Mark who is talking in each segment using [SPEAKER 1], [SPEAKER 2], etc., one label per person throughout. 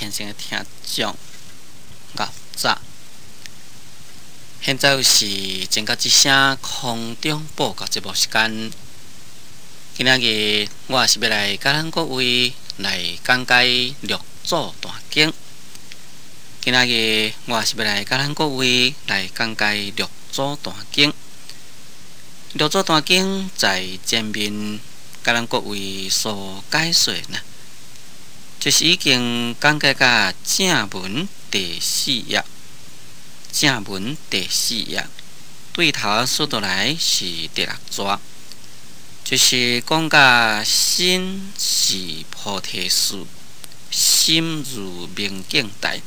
[SPEAKER 1] 虔誠的聽眾，𠢕早。現在是前覺之聲空中報告節目時間。今仔日我是欲來佮咱各位來講解六祖壇經。今仔日我是欲來佮咱各位來講解六祖壇經。六祖壇經在前面佮咱各位所解說呢，就是已經講解到正文第四頁，正文第四頁對頭數倒來是第六逝，就是講到身是菩提樹，心如明鏡台，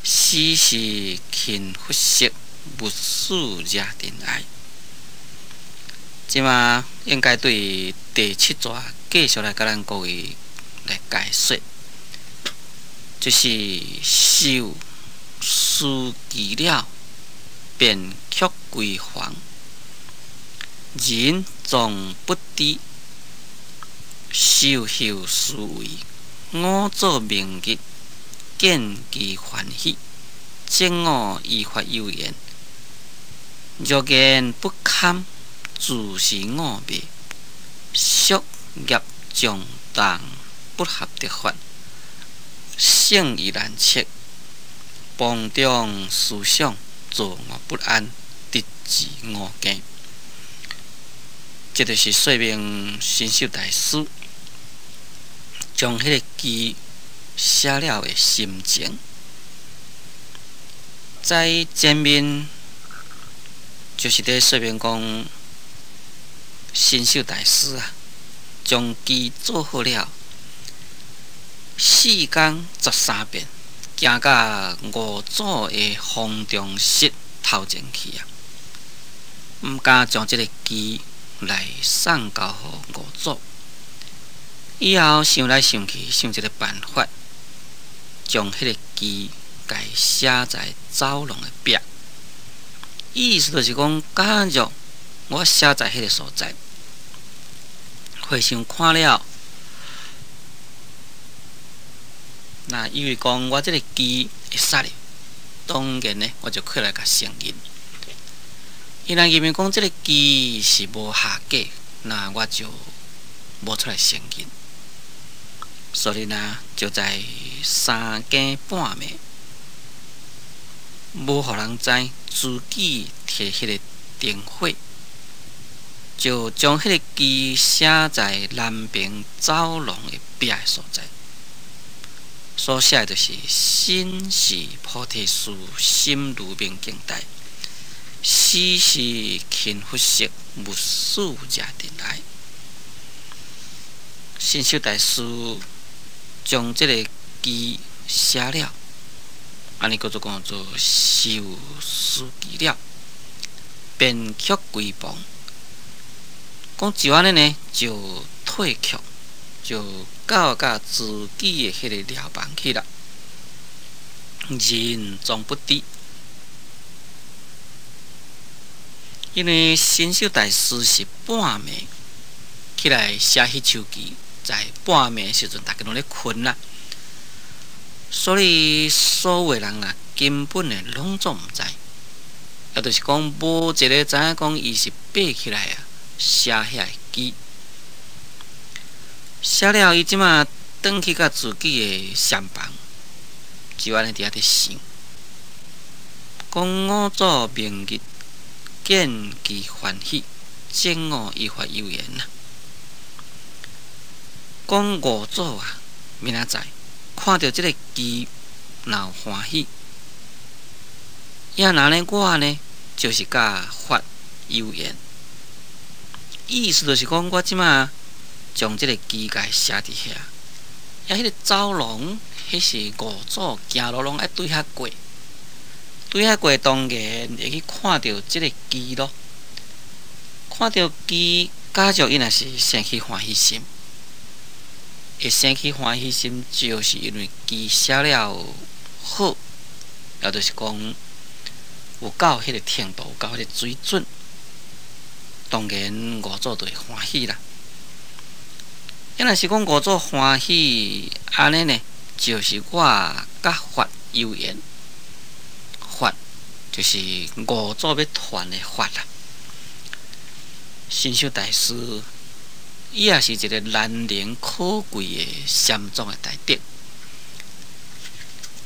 [SPEAKER 1] 時時勤拂拭，勿使惹塵埃。這馬應該對第七逝繼續來佮咱各位來解說，就是受施記了，便卻歸還，人終不知，受後思維，五祖明日見機歡喜，證悟依法有緣，若言不堪，自是五昧，宿業重重，不合得法，聖意難測，謗中思想，坐臥不安，直至五更。這就是說明神秀大師將彼个偈寫了的心情，在前面就是佇說明講，神秀大師啊，將偈做好了，四工13遍，行到五祖的方丈室頭前去啊，毋敢將這个偈來送交予五祖。以後想來想去，想一个辦法，將彼个偈共寫在走廊的壁。意思就是講，假如我寫在彼个所在，和尚看了，若以為講我這个偈會使咧，當然呢，我就起來共承認。伊若認為講這个偈是無下架，那我就無出來承認。所以呢，就在三更半暝，無予人知，自己提彼个燈火，就將彼个偈寫在南邊走廊的壁的所在，所寫的就是身是菩提樹，心如明鏡台，時時勤拂拭，勿使惹塵埃。神秀大師將這个偈寫了，按呢叫做講做受施記了，便卻歸房。講就按呢呢，就退卻，就到佮自己的彼个寮房去啦。人終不知，因為神秀大師是半暝起來寫彼首偈，在半暝時陣，大家攏咧睏啦，所以所有人啊，根本呢攏總毋知，也就是講無一个知影講伊是爬起來啊，寫遐个偈，寫了伊這馬轉去佮自己的禪房，就按呢佇遐佇想，講五祖明日見機歡喜，證悟依法有緣啊。講五祖啊，明仔載看著這个偈，若有歡喜，也若呢我呢，就是佮法有緣。意思就是講，我這馬將這个偈共寫佇遐，啊，彼个走廊，彼是五祖行路攏愛對遐過，對遐過當然會去看著這个偈咯。看著偈，假如伊若是生起歡喜心，會生起歡喜心，就是因為偈寫了好，也就是講有到彼个程度，有到彼个水準。當然五祖就會歡喜啦。啊，若是講五祖歡喜，按呢呢，就是我佮法有緣。法就是五祖欲傳的法啦。神秀大師，伊也是一个難能可貴的禪宗的大德，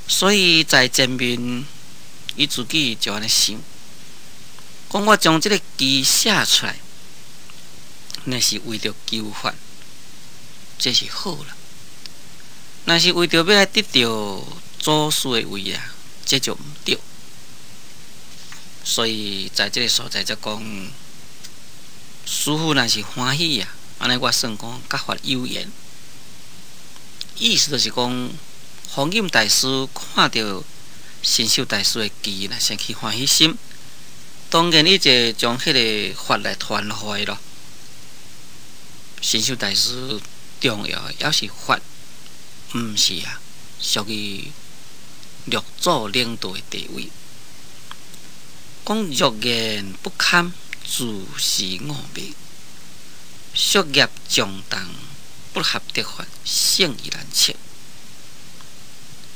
[SPEAKER 1] 所以在前面，伊自己就按呢想，講我將這个偈寫出來，若是為著求法，這是好啦；若是為著欲來得著祖師的位啊，這就毋對。所以在這个所在才講，師父若是歡喜啊，按呢我算講佮法有緣。意思就是講，弘忍大師看著神秀大師的偈，若生起歡喜心，當然伊就將彼个法來傳予伊囉。神秀大師重要的猶是法，毋是啊，屬於六祖領導的地位。講若言不堪，自是我迷；宿業障重，不合得法，聖義難測。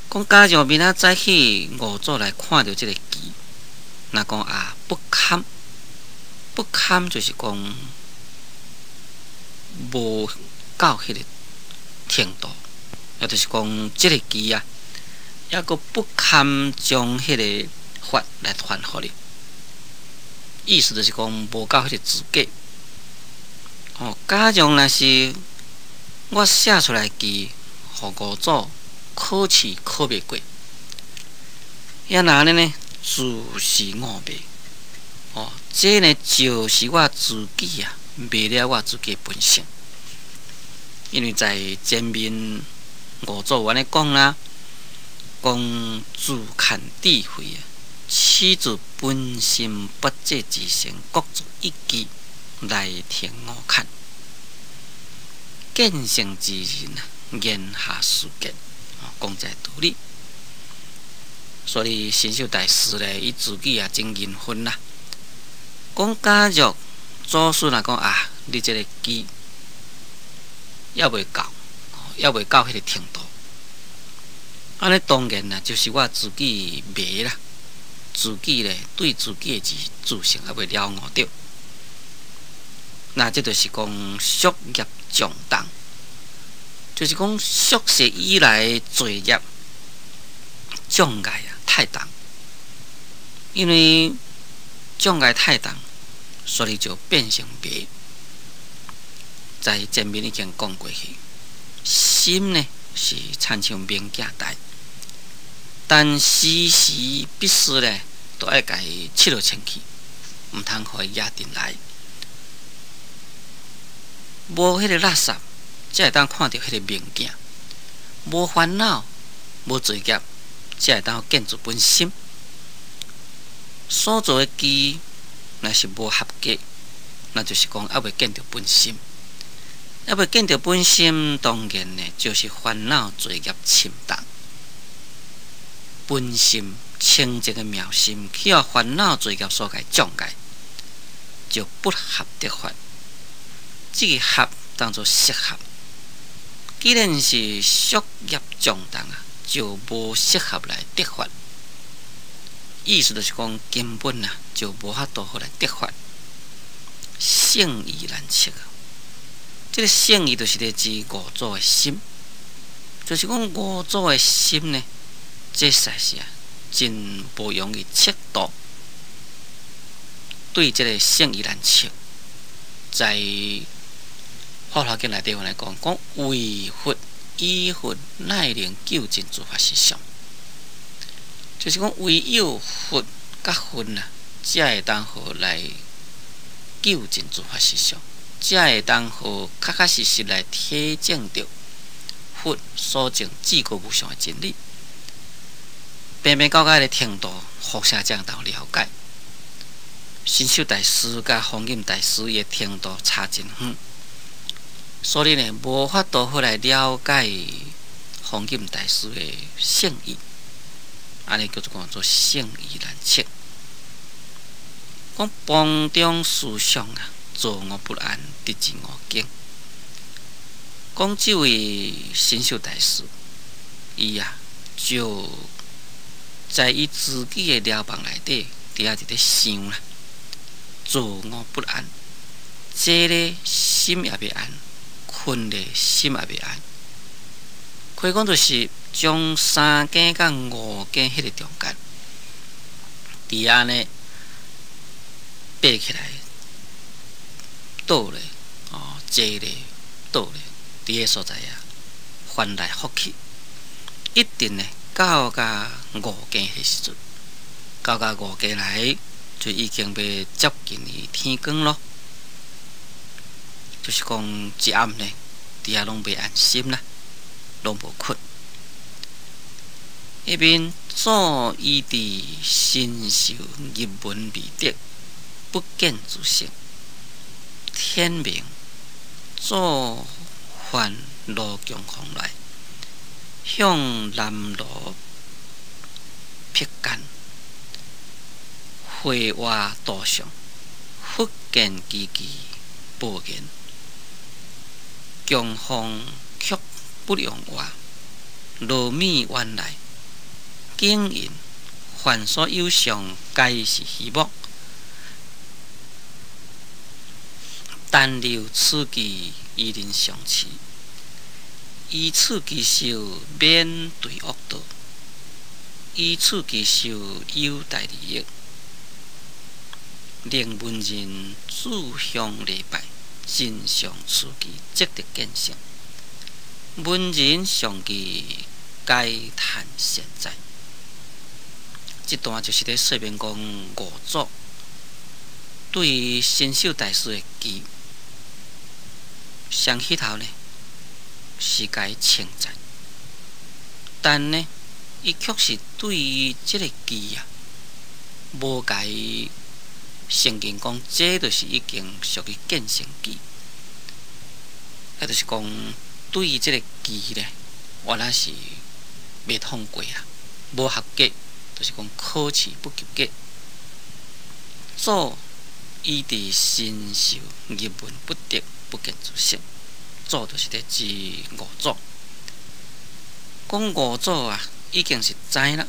[SPEAKER 1] 講假如明仔早起五祖來看著這个偈，若講啊不堪，不堪就是講無到彼个程度，也就是講這个偈啊，猶閣不堪將彼个法來傳予你。意思就是講無夠彼个資格。哦，假如若是我寫出來偈，予五祖考試考袂過，抑若按呢呢，自是我迷。哦，這呢就是我自己啊，迷了我自己的本性。因為在前面五祖有按呢講啦，講自看智慧啊。始自本心不這之性，各作一偈來停我看。見性之人啊，言下事見，講這个道理。所以神秀大師咧，伊自己也真認分啦。講假如祖師若講啊，你這个偈猶未夠，猶未到彼个程度，按呢當然啦，就是我自己迷啦。自己咧對自己的自性猶未了悟著，那這就是講宿業障重，就是講宿世以來罪業障礙啊太重，因為障礙太重，所以就變成迷。在前面已經講過去，心呢是親像明鏡台，但時時必須咧都愛共伊拭落清氣，毋通予伊壓進來。無彼个垃圾，才會當看著彼个明鏡；無煩惱、無罪業，才會當見出本心。所做的偈若是無合格，那就是講猶未見著本心。猶未見著本心，當然呢就是煩惱罪業深重。本心清淨的妙心，去予煩惱罪業所共障礙，就不合得法。這个合當做適合，既然是宿業障重啊，就無適合來得法。意思就是講根本啊，就無法度好來得法。聖義難測啊，這个聖義就是咧指五祖的心，就是講五祖的心呢，這實在是啊，真無容易測度。對這个聖義難測，在《法華經》內底來講，講唯佛以佛乃能究竟諸法實相，就是講唯有佛佮佛啊，才會當好來究竟諸法實相，才會當好確確實實來體證著佛所證至高無上的真理。平平到彼个程度，互相才會當了解。神秀大師佮弘忍大師的程度差真遠，所以呢，無法度好來了解弘忍大師的聖意，按呢叫做講做聖義難測。講盤中思想啊，坐臥不安，直至悟境。講這位神秀大師，伊啊就在伊自己的寮房內底，佇遐佇咧想啦，坐臥不安，坐咧心也袂安，睏咧心也袂安。可以講就是將三更佮五更彼个中間，佇遐呢爬起來，倒咧，哦，坐咧，倒咧，佇个所在啊，翻來覆去，一直呢到甲五更彼時陣，到甲五更來就已經欲接近於天光囉，就是講一暗呢，佇遐攏袂安心啦，攏無睏。彼面祖依佇神秀入門未得，不見自性。天明，祖喚盧強鳳來，向南鑼壁間繪畫圖像，忽見其記報言，強鳳卻不用話，羅米原來，景引凡所有相，皆是虛妄。但留此記與人相持，以此記受免墜惡道，以此記受有大利益。令文人炷香禮拜，真相此記，即得見性。文人上記皆嘆善哉。這段就是咧說明講五祖對於神秀大師的記，上起頭呢是共伊稱讚，但呢，伊卻是對於這个記啊，無共伊承認講，這就是已經屬於見性記，也就是講對於這个記呢，原來是袂通過啊，無合格，就是講考試不及格。祖依佇神秀入門不得，不見自性。祖就是咧指五祖，講五祖啊，已經是知啦，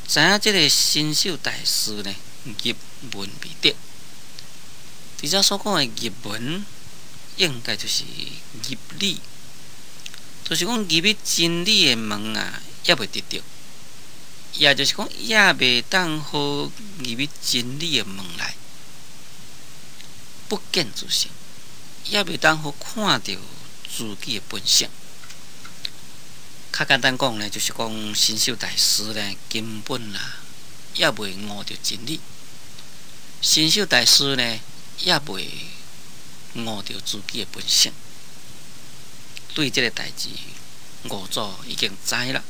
[SPEAKER 1] 知影這个神秀大師呢入門未得。佇遮所講的入門，應該就是入理，就是講入去真理的門啊，猶未得著，也就是講猶袂當好入去真理的門內，不見自性，猶袂當好看著自己的本性。較簡單講呢，就是講神秀大師呢，根本啊，猶未悟著真理。神秀大師呢，猶未悟著自己的本性。對這个代誌，五祖已經知啦。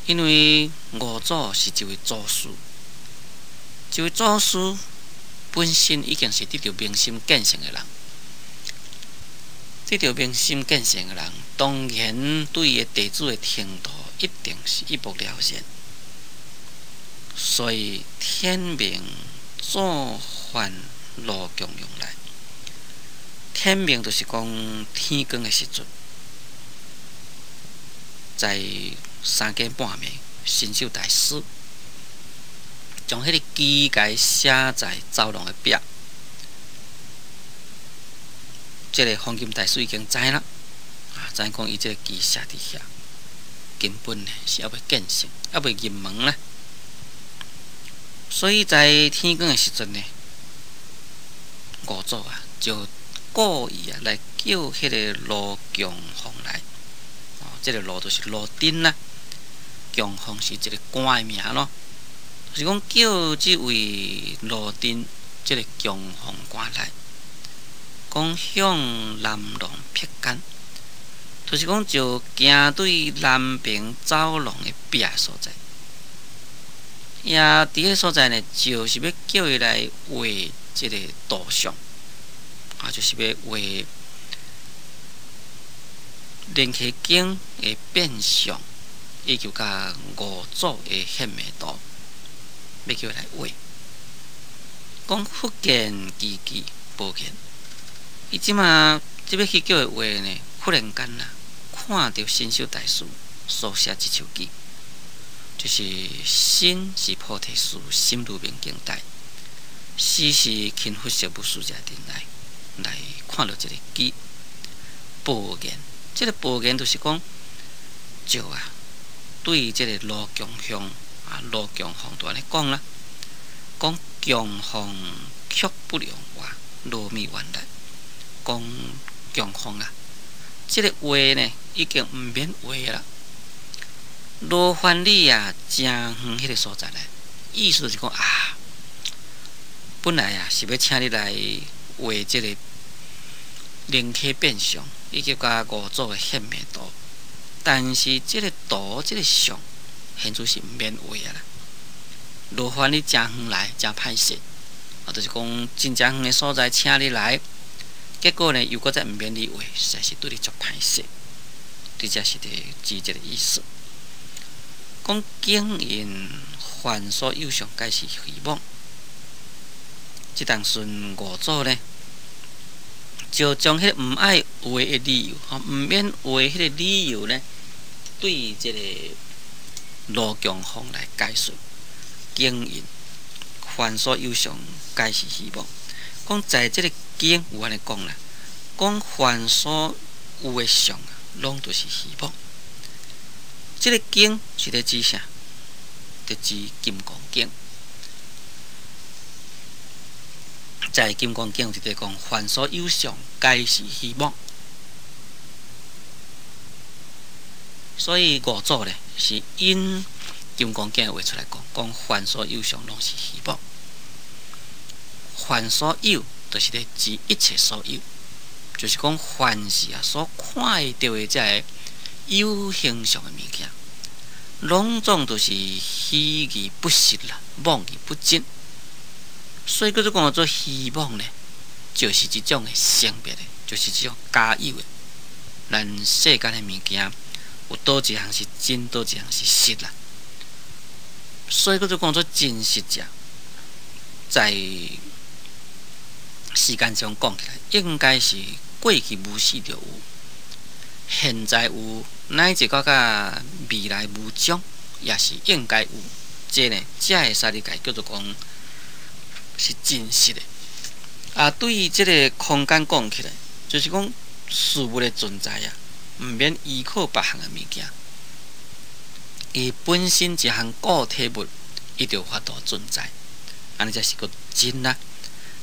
[SPEAKER 1] 因為五祖是一位祖師，一位祖師本身已經是得著明心見性的人。得著明心見性的人，當然對伊的弟子的程度一定是一目了然。所以天明祖喚盧強用來，天明就是講天光的時陣，在三更半暝，神秀大師將彼个記共寫在走廊的壁。這个方金大師已經知啦，啊，知影講伊這个記寫佇遐，根本呢是猶未見性，猶未入門啦。所以在天光的時陣呢，五祖啊就故意啊來叫彼个盧強鳳來。哦，這个盧就是盧楨啦，強鳳是一个官的名咯，就是講叫這位盧楨這个強鳳官來。講向南廊壁間，就是講就行對南邊走廊的壁所在。也佇个所在呢，就是欲叫伊來畫這个圖像，啊，就是欲畫蓮華經的變相，以及佮五祖的顯明圖，欲叫伊來畫。講忽見其記報言。伊這馬這欲去叫伊畫呢，忽然間啊，看著神秀大師，所寫這首偈，就是身是菩提樹，心如明鏡台，時時勤拂拭勿使惹塵埃。來看到這個偈，報言，這個報言就是講，就啊，對這個盧強雄啊，盧強鳳就按呢講啦，講強鳳卻不用話，羅密原來講強鳳啊，這個話呢已經毋免話啦。勞煩你啊，誠遠彼個所在來，意思就是講啊，本來啊是欲請你來畫這個靈體變相，以及佮五祖的顯密圖，但是這個圖這個相，現在是毋免畫啊啦。勞煩你誠遠來，誠歹勢，啊，就是講真誠遠的所在請你來，結果呢又閣再毋免你畫，實在是對你足歹勢。這才是佇指這個意思。講經云凡所有相，皆是虛妄。這當陣五祖呢，就將彼個毋愛畫的理由，吼，毋免畫彼個理由呢，對這個盧強鳳來解說。經云凡所有相，皆是虛妄。講在這個經有按呢講啦，講凡所有的相啊，攏都是虛妄。這個經是咧指啥？咧指《金剛經》。在《金剛經》有一個講，凡所有相，皆是虛妄。所以五祖咧是引《金剛經》的話出來講，講凡所有相，攏是虛妄。凡所有，就是咧指一切所有，就是講凡是啊所看會著的這个有形象的物件，攏總都是虛而不實啦，妄而不真。所以叫做講做虛妄呢，就是一種的性別的，就是一種假有的。咱世間的物件，有佗一項是真，佗一項是實啦。所以叫做講做真實者，在時間上講起來，應該是過去無始就有，現在有，乃至到甲未來無終，也是應該有。這呢，才會使你共叫做講是真實的。啊，對於這個空間講起來，就是講事物的存在啊，毋免依靠別項的物件，伊本身一項固體物，伊就有法度存在，按呢才是閣真啦。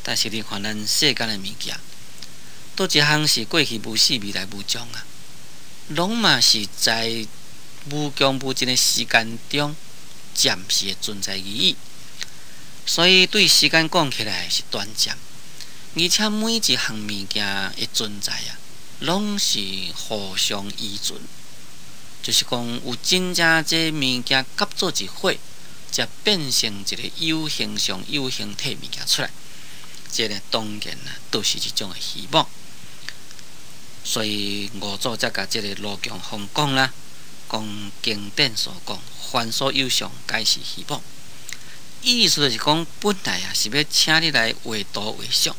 [SPEAKER 1] 但是你看咱世間的物件，佗一項是過去無始，未來無終啊，攏嘛是在無窮無盡的時間中暫時的存在而已。所以對時間講起來是短暫，而且每一項物件的存在啊，攏是互相依存，就是講有真正這物件合做一伙，才變成一個有形象、有形體物件出來。這个當然啊，都是一種的虛妄。所以五祖才共這个盧強鳳講啦，講經典所講，凡所有相，皆是虛妄。意思就是講，本來啊是欲請你來畫圖畫相，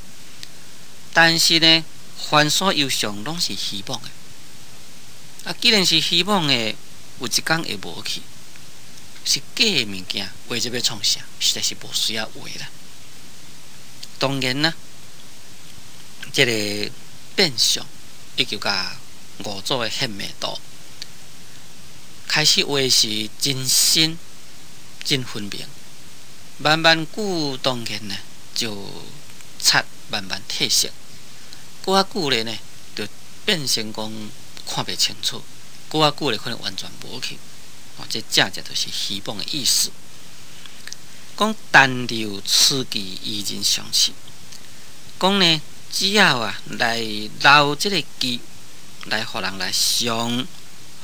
[SPEAKER 1] 但是呢，凡所有相攏是虛妄的。啊，既然是虛妄的，有一工會無去，是假的物件，畫這欲創啥？實在是無需要畫啦。當然啦，這個變相以及佮五祖的顯密圖開始畫是真深、真分明，慢慢久當然呢就擦慢慢褪色，閣較久咧呢就變成講看袂清楚，閣較久咧可能完全無去。哦，這正正就是虛妄的意思。講但留此偈與人相續，講呢，只要啊來留這個偈，來予人來誦，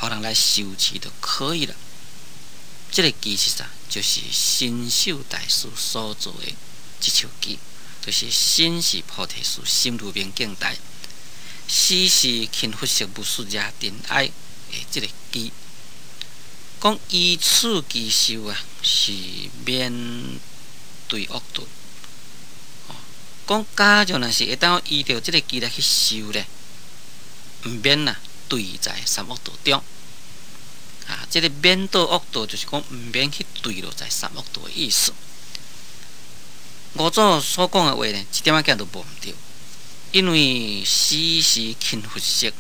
[SPEAKER 1] 予人來受持就可以了。這個偈是啥？就是神秀大師所做的這首偈，就是身是菩提樹，心如明鏡台，時時勤拂拭，勿使惹塵埃的這個偈。講依此偈修啊，是免墜惡道。講假如若是會當依著這個偈來去修咧，毋免啊墜在三惡道中。啊，這个免墮惡道就是講毋免去墜落在三惡道的意思。五祖所講的話呢，一點仔仔都無毋對，因為時時勤拂拭，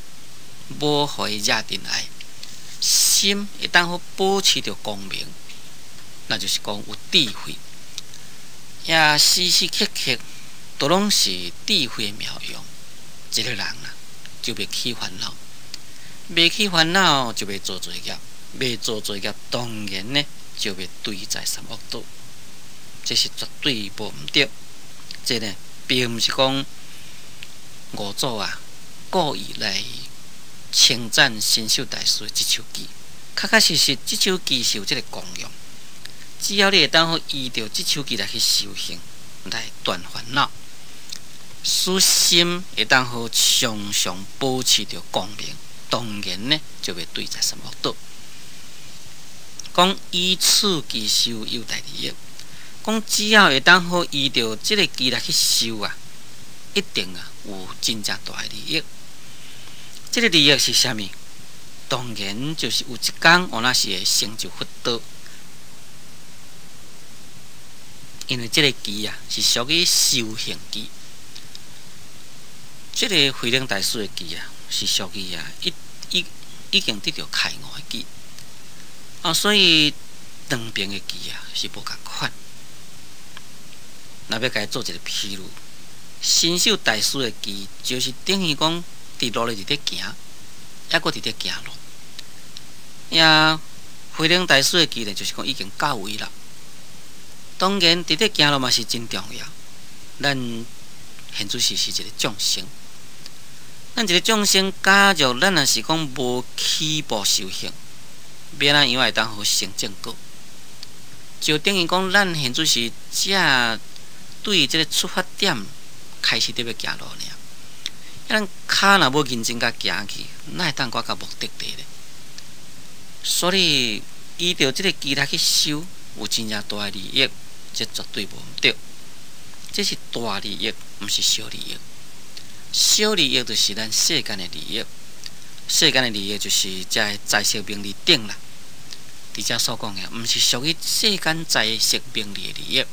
[SPEAKER 1] 無予伊惹塵埃，心會當好保持著光明，那就是講有智慧，也時時刻刻都攏是智慧的妙用。一個人啊，就袂起煩惱，袂起煩惱就袂做罪業，袂做罪業，當然呢就袂墜在三惡道。這是絕對無毋對。這呢並毋是講五祖啊故意來稱讚神秀大師的這首偈，確確實實這首偈是有這个功用。只要你會當好依著這首偈來去修行，來斷煩惱，使心會當好常常保持著光明，當然呢就袂墜在三惡道。講依此偈修有大利益。講只要會當好依著這个偈來去修啊，一定啊有真正大的利益。這个利益是啥物？當然就是有一天我若是會成就佛道，因為這个偈啊是屬於修行偈。這个慧能大師的偈啊是屬於啊已經得著開悟的偈啊，所以兩邊的偈啊是無仝款。若欲共伊做一个譬喻，神秀大師的偈就是等於講佇路咧佇咧行，猶閣佇咧行路。也慧能大師的偈呢，就是講已經到位啦。當然，佇咧行路嘛是真重要。咱現在是一个眾生，咱一个眾生，假如咱若是講無起步修行，欲按怎樣會當好成正果？就等於講咱現在是才對這个出發點開始佇欲行路爾，咱跤若無認真共行去，哪會當閣到目的地咧？所以依著這个偈來去修，有真正大的利益，這絕對無毋對。這是大利益，毋是小利益。小利益就是咱世間的利益，世間的利益就是這个財色名利等啦。佇遮所講的，毋是屬於世間財色名利的利益。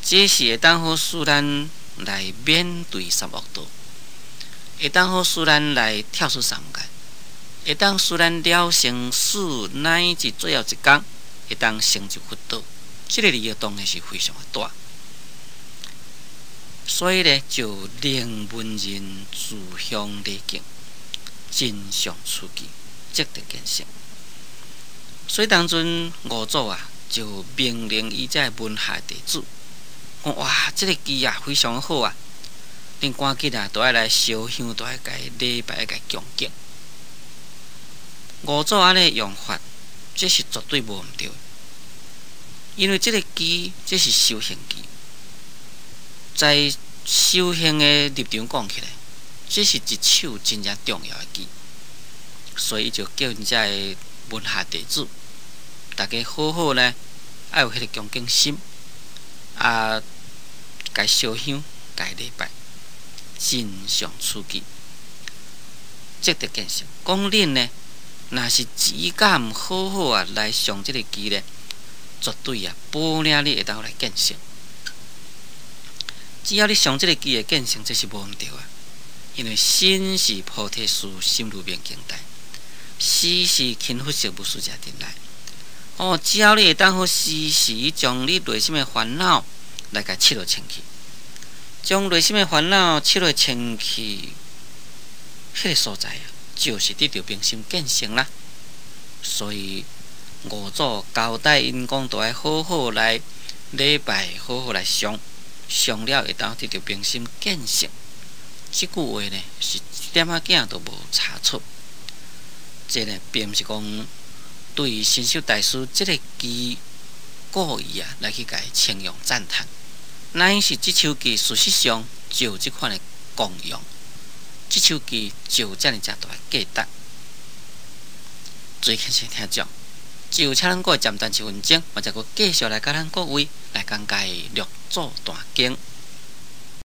[SPEAKER 1] 這是會當好使咱來免墜三惡道，會當好使咱來跳出三界，會當使咱了生死乃至最後一工會當成就佛道。這个利益當然是非常的大。所以呢，就令門人自向禮敬，真相此偈，積德建成。所以當陣五祖啊，就命令伊這个門下弟子。講哇，這个偈啊非常好啊！恁趕緊啊，都愛來燒香，都愛共伊禮拜，共伊恭敬。五祖按呢用法，這是絕對無毋對。因為這个偈，這是修行偈，在修行的立場講起來，這是一首真正重要的偈，所以就叫𪜶遮的門下弟子，大家好好呢，愛有彼个恭敬心，啊，共燒香，共禮拜，真相此偈，積德建成。講恁呢，若是只敢好好啊來誦這个偈呢，絕對啊，保領你會當來見性。只要你誦這个偈會見性，這是無毋對啊。因為身是菩提樹，心如明鏡台，時時勤拂拭，無使惹塵埃。哦，只要你會當好時時將你內心的煩惱來共拭落清去，將內心的煩惱拭落清去，彼个所在啊，就是得著明心見性啦。所以五祖交代𪜶講，都愛好好來禮拜，好好來誦，誦了會當得著明心見性。這句話呢，是一點仔仔都無差錯。這呢，並毋是講對神秀大師這个偈故意啊來去共伊稱揚讚嘆，乃是這首偈事實上就有這款的功用，這首偈就有遮爾遮大的價值。最開始聽講，只有請咱各位暫停一分鐘，我再閣繼續來佮咱各位來講解六祖壇經。